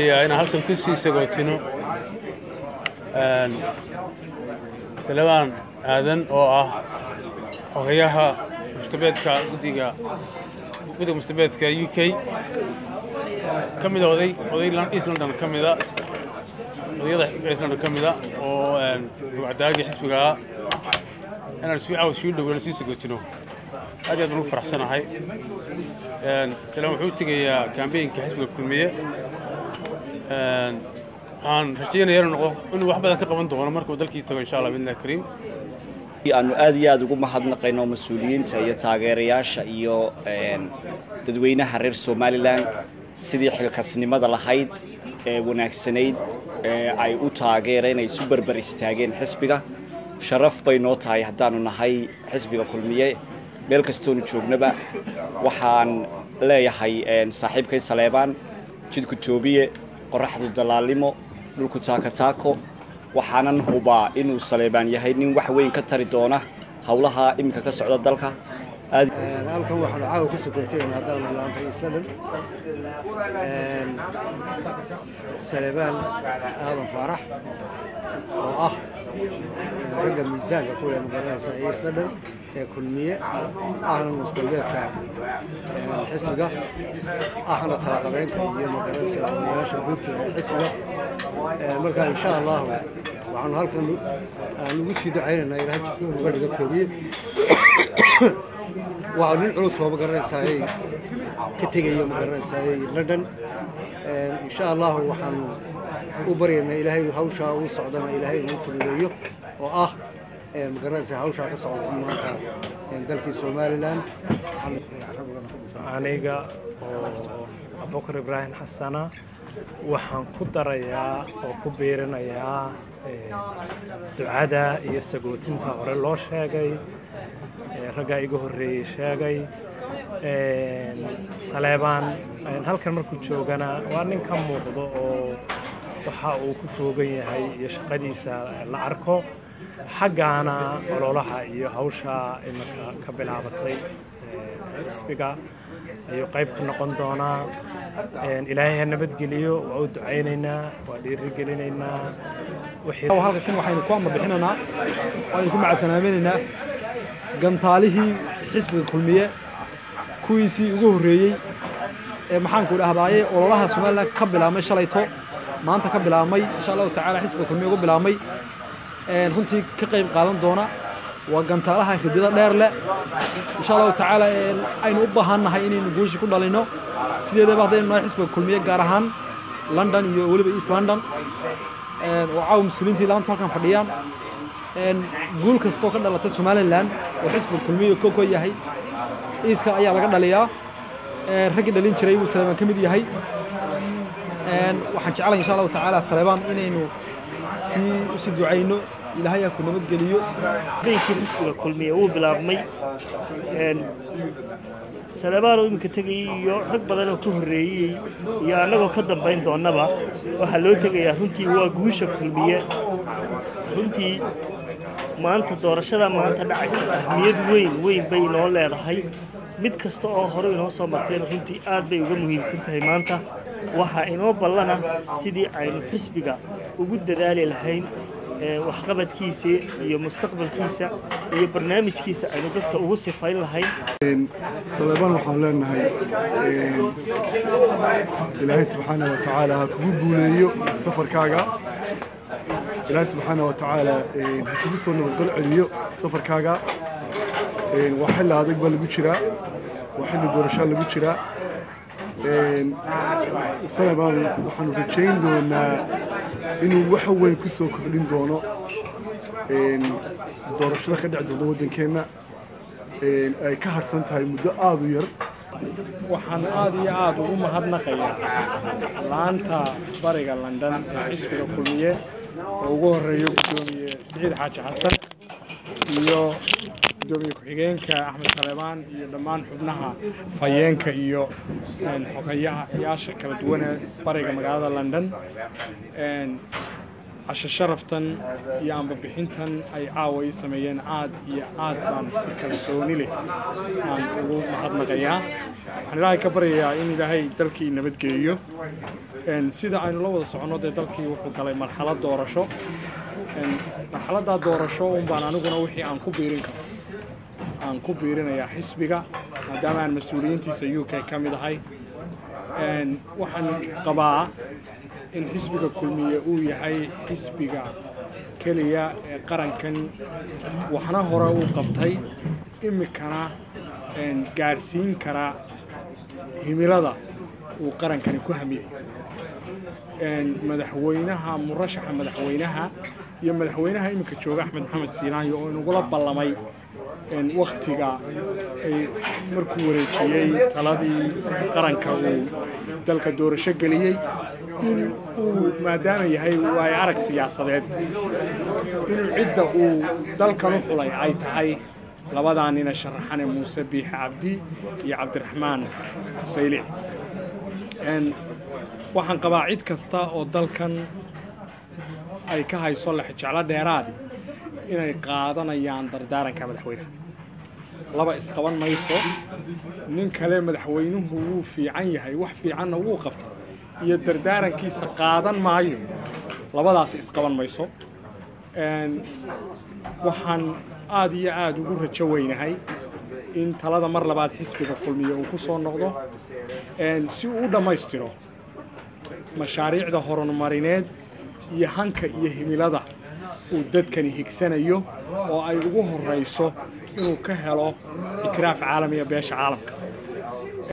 Inaan halkan ku sii sagootino Salebaan Aadan oo ah xogayaha mustabeedka guddiga mustabeedka UK, ka mida oday East London ka mida odayada East London ka mida oo rugcadaagii xisbiga ah, inaan sii caawa sii dhoweyno, sii sagootino. Aad iyo aad baan ugu faraxsanahay. Salebaan wuxuu u tegayaa kambeynka xisbiga Kulmiye. Waxaan rajaynaya inuu noqdo inuu wax badan ka qaban doono markuu dalkii tago, insha Allah biidnillahi kariim. Aanu aad iyo aad ugu mahadnaqayno mas-uuliyiinta iyo taageerayaasha iyo dadweynaha reer Somalilan sidii xilkasnimada lahayd ee wanaagsanayd ee ay u taageereen, ay isu berber istaageen xisbiga. Sharaf bay noo tahay haddaanu nahay xisbiga Kulmiye meel kastoonu joognaba. Waxaan leeyahay saaxiibkay Saleebaan, jidku toobiye, qoraxdu dalaalimo, dhulku taako taako. Waxaanan hubaa inuu Saleebaan yahay nin wax weyn ka tari doona howlaha iminka ka socda dalka. Halkan waxaanu caawa ku sokootayna haddaanu laantay isla dhan Saleebaan Aadan Faarax oo ah ragga miisaanka kule, magaranaysa, ee isla dhan ee Kulmiye, ahna mustambeedka xisbiga, ahna talaqabeynka iyo, magaranaysa, odayaasha guurtida ee xisbiga. Marka insha Allahu waxaanu halkan aan ugu sii ducaynaynaa Ilahay jidka uga dhiga toobiye. Waa nin culus oo, magaranaysaayey, ka tegaya, magaranaysaayey, London. Insha Allahu waxaanu u baryaynaa Ilaahay hawshaa uu socdana Ilaahay inuu fududeeyo, oo ah, magaranaysaa, hawshaa ka socota maanta dalkii Somalilan. Aniga oo Abubakar Ibraahim Xasana waxaan ku darayaa oo ku biirinayaa ducada iyo sagootinta hore loo sheegay, raggaa iga horreeyey sheegay. Saleebaan halkan markuu joogana waa nin ka muuqdo oo waxa uu ku foogan yahay iyo shaqadiisa la arko. Xaggaana ololaha iyo hawsha iminka ka bilaabatay xisbiga ayuu qayb ka noqon doonaa. Ilaahay ha nabadgeliyo, waa u ducaynaynaa, waa dhiirigelinaynaa. Halka kan waxaynu ku amar bixinaynaa, aynu ku macasanaaminaynaa gantaalihii xisbiga Kulmiye kuwiisii ugu horreeyey ee, maxaanku dhahdaayey, ololaha Somalilan ka bilaabmay shalayto, maanta ka bilaabmay, insha Allahu tacala xisbiga Kulmiye ugu bilaabmay, runtii ka qayb qaadan doona. Waa gantaalaha ridada dheer leh. Insha Allahu tacaala aynu u baahannahay inaynu guushi ku dhalino. Sideedaba haddaynu nahay xisbiga Kulmiye, gaar ahaan London iyo weliba East London oo caawa mas-uuliyiintii laantu halkan fadhiyaan, guul kastoo ka dhalatay Somalilan oo xisbiga Kulmiye koko yahay, iiska ayaa laga dhaliyaa. Raggii dhalin jiray buu Saleebaan ka mid yahay. Waxaan jeclahay insha Allahu tacaala Saleebaan inaynu sii usii ducayno, Ilaahay ha ku nabadgeliyo. Beynkii xisbiga Kulmiye wuu bilaabmay. Saleebaan oo iminka tegayay iyo rag badan oo ka horreeyey iyo annagoo ka dambayn doonnaba waxaa loo tegayaa runtii waa guusha Kulmiye. Runtii maanta doorashada maanta dhacaysa ahmiyad weyn weyn bay inoo leedahay, mid kasta oo hore inoo soo martayna runtii aad bay uga muhiimsan tahay. Maanta waxaa inoo ballana sidii aynu xisbiga ugu dadaali lahayn waxqabadkiisa iyo mustaqbalkiisa iyo barnaamijkiisa aynu dadka ugu sifayn lahayn. Saleebaan waxaan leenahay Ilaahay subxaana wa tacaala ha kugu guuleeyo safarkaaga, Ilaahay subxaana wa tacaala ha kugu soo nabadgal celiyo safarkaaga. Waa xilli adag baa lagu jiraa, waa xilli doorashaa lagu jiraa. Saleebaan waxaanu rajayn doonaa inuu wax weyn ku soo kordhin doono doorashada ka dhici doonta waddankeenna ay ka harsan tahay muddo aada u yar. Waxaan aad iyo aad ugu mahadnaqayaa laanta bariga London ee xisbiga Kulmiye oo ugu horreeyo guddoomiye Siciid Xaaji Xasan iyo guddoomiye ku-xigeenka Axmed Saleebaan iyo dhammaan xubnaha fayeenka iyo xogayayaasha kala duwan ee bariga magaalada London. Casho sharaftan iyo ambabixintan ay caawa ii sameeyeen aad iyo aad baan si kalsooni leh aan ugu mahadnaqayaa. Waxaan Ilaahay ka baryayaa in Ilaahay dalkii nabadgeeyo. Sida aynu la wada soconno, dee dalkii wuxuu galay marxalad doorasho. Marxaladdaa doorasho un baan aniguna wixii aan ku biirin karo aan ku biirinayaa xisbiga, maadaama aan mas-uuliyiintiisa UK ka mid ahay. Waxaan qabaa in xisbiga Kulmiye uu yahay xisbiga keliya ee qarankan waxna hore uu qabtay, iminkana gaadhsiin kara himilada uu qarankani ku hamiyey. Madaxweynaha, murashaxa madaxweynaha iyo madaxweynaha iminka jooga, Axmed Maxamed Siinaanyo, oo inagula ballamay wakhtiga ay markuu wareejiyey taladii qaranka uu dalka doorasho geliyey, in uu maadaama yahay waayo arag siyaasadeed, inuu cidda uu dalkan u xulay ay tahay labadaa nina sharaxane, Muuse Biixi Cabdi iyo Cabdiraxmaan Saylici. Waxaan qabaa cid kasta oo dalkan ay ka hayso lexjeclo dheeraadi inay qaadanayaan dardaaranka madaxweynaha. Laba isqaban mayso: nin kale madaxweynuhu wuu fiican yahay, wax fiicanna wuu qabtay, iyo dardaarankiisa qaadan maayo, labadaas isqaban mayso. Waxaan aad iyo aada ugu rajo weynahay in talada mar labaad xisbiga Kulmiye uu ku soo noqdo, si uu u dhammaystiro mashaariicda horumarineed iyo hanka iyo himilada uu dadkani higsanayo, oo ay ugu horrayso inuu ka helo ictiraaf caalamiya beesha caalamka.